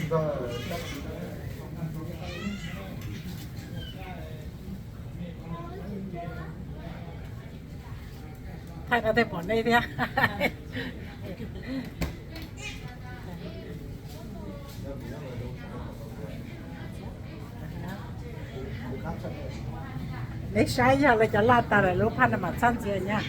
Thaij no tej pom nej thiab. Neb saib yog lawv cov laj tas lawm lub phaj no mam txhob ntxias nyab.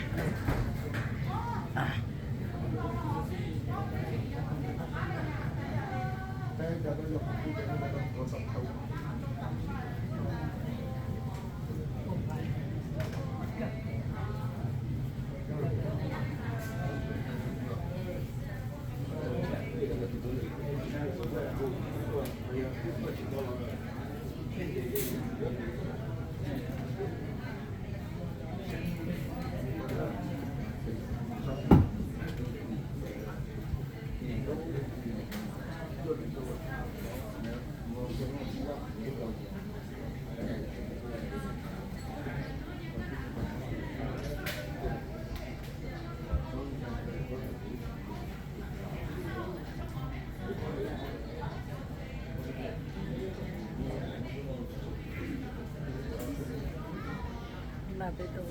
Mas peb tus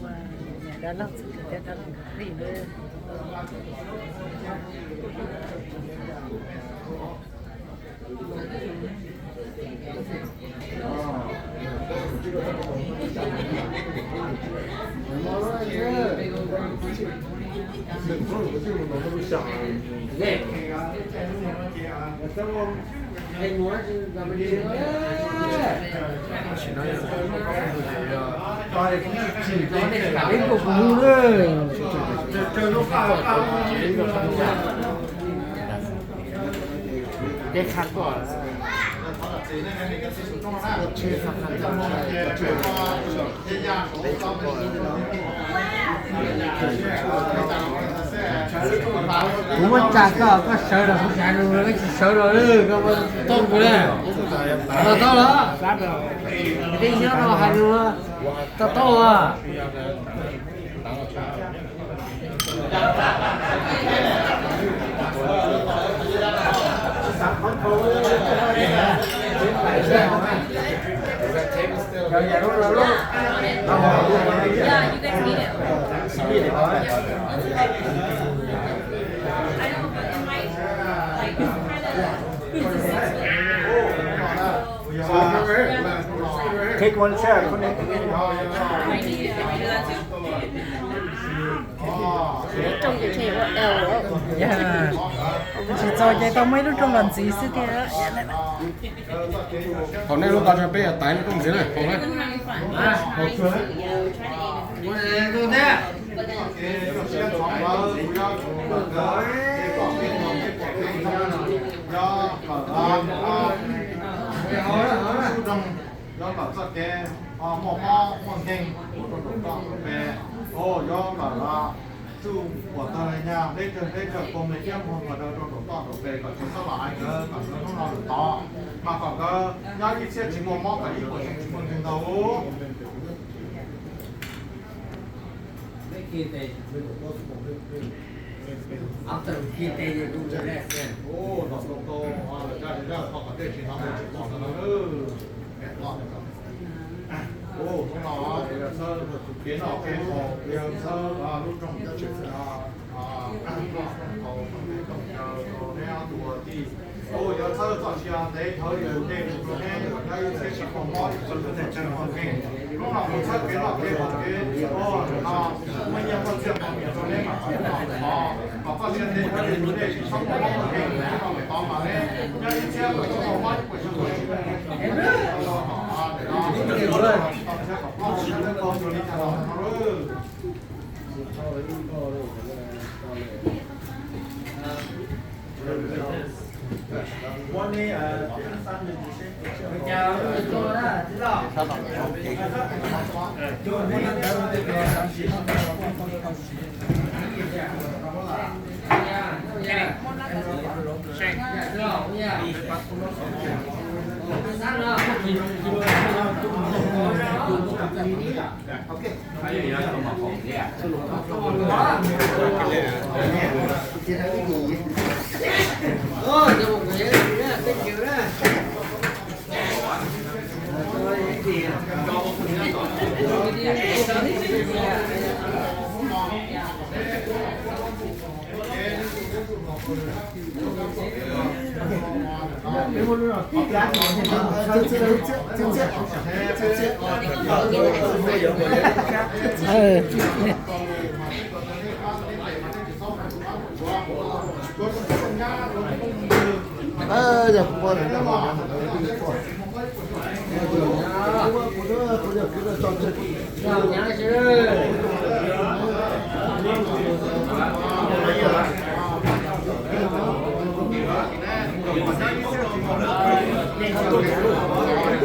niam dab laug txwv kawm thiab dab laug ris lawm. Kuv muab tsa koj, koj sawv los kuv xav nws, koj tsis sawv los koj tau kuv li. Tau los? Tej nyob no hais nws, tau tau. Take one chair. Tsis txaus ces tau muaj ib lub rooj los ntxiv xwb tiag. Thaum nej lub tau tso peb yuav taiv lub rooj ntxiv na, thaum na. Nyob ntawm txoj kev ho muaj mob muaj nkeeg ua rau nraum toj nraum pes, o, nyob ntawm tsuj puas tawg nyaj deb tsawg deb tsawg, poob me iab npog npog rau rau nraum toj nraum pes kom tsis txhob los hais nkawd, kom nkawd hnub no lawm tod, mas kom nkawd nyob ib txhiab tsis muaj mob, kom ib puas xyoo tsis muaj nkeeg ntau. Hnub no yog txhawb kev noj kev haus, yog txhawb lub rooj, noj rooj haus rooj ntev rooj yaws rau neb ob tug tij. Yog txhawb txoj sia ntev dhawv yus tus dej mus rau neb, nyob ib txhiab tsis muaj mob, ib puas xyoo tsis muaj nkeeg. Hnub no kuv txhawb kev noj kev haus kev ua no, muaj nyiaj muaj txiaj nplua mias rau neb mas kom neb noj tau, kom txoj sia ntev dhawv yus tus dej tsis txhob muaj mob muaj nkeeg, neb noj tau mas neb nyob ib txhiab kom tsis muaj mob, ib puas xyoo kom tsis muaj nkeeg.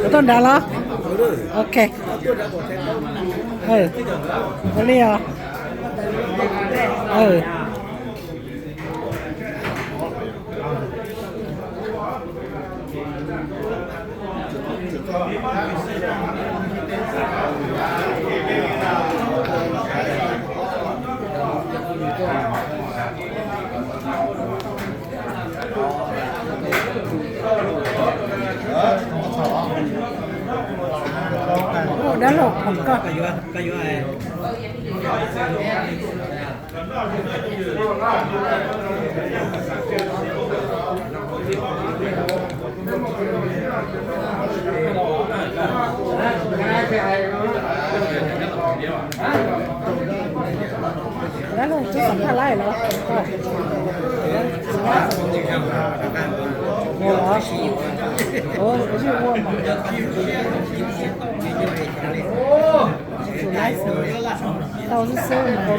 Kuv tuaj nrad los? Ok. Ua li os. Ua dab laug khoom koj. Dab laug twb xam phaj laib los? Ua los? Ua, ua mas. Tsum laib xwb, tau xwb xwb mas.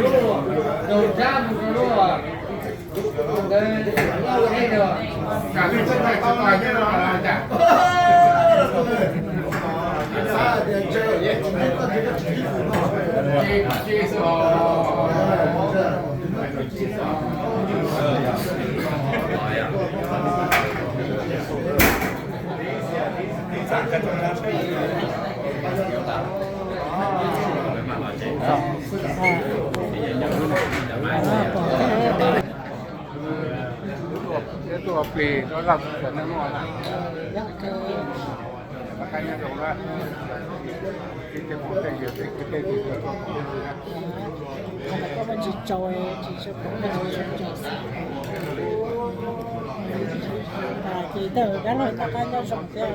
Tuaj ua plig rau Vaj Tswv Xeev Laaj Muaj. Koj nyob zoo na. Tsis tau, tsis tau. Ces tawm dab laug noj qab nyob zoo thiab.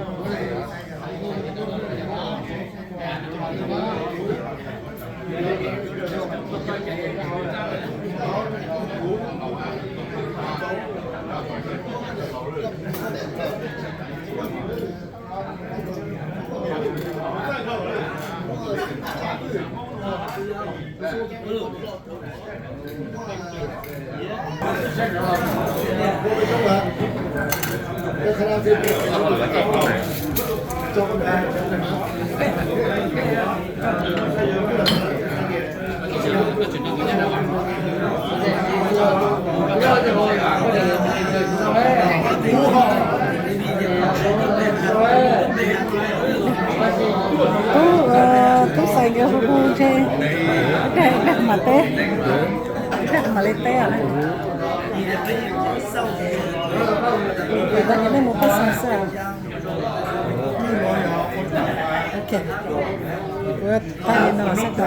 Tub, tub Xais nkawd hu hu ntshe dag, dag mas teb, dag mas li teb. Tag kis nej mus paj xeem xwb. Ok, kuv tag li no xwb.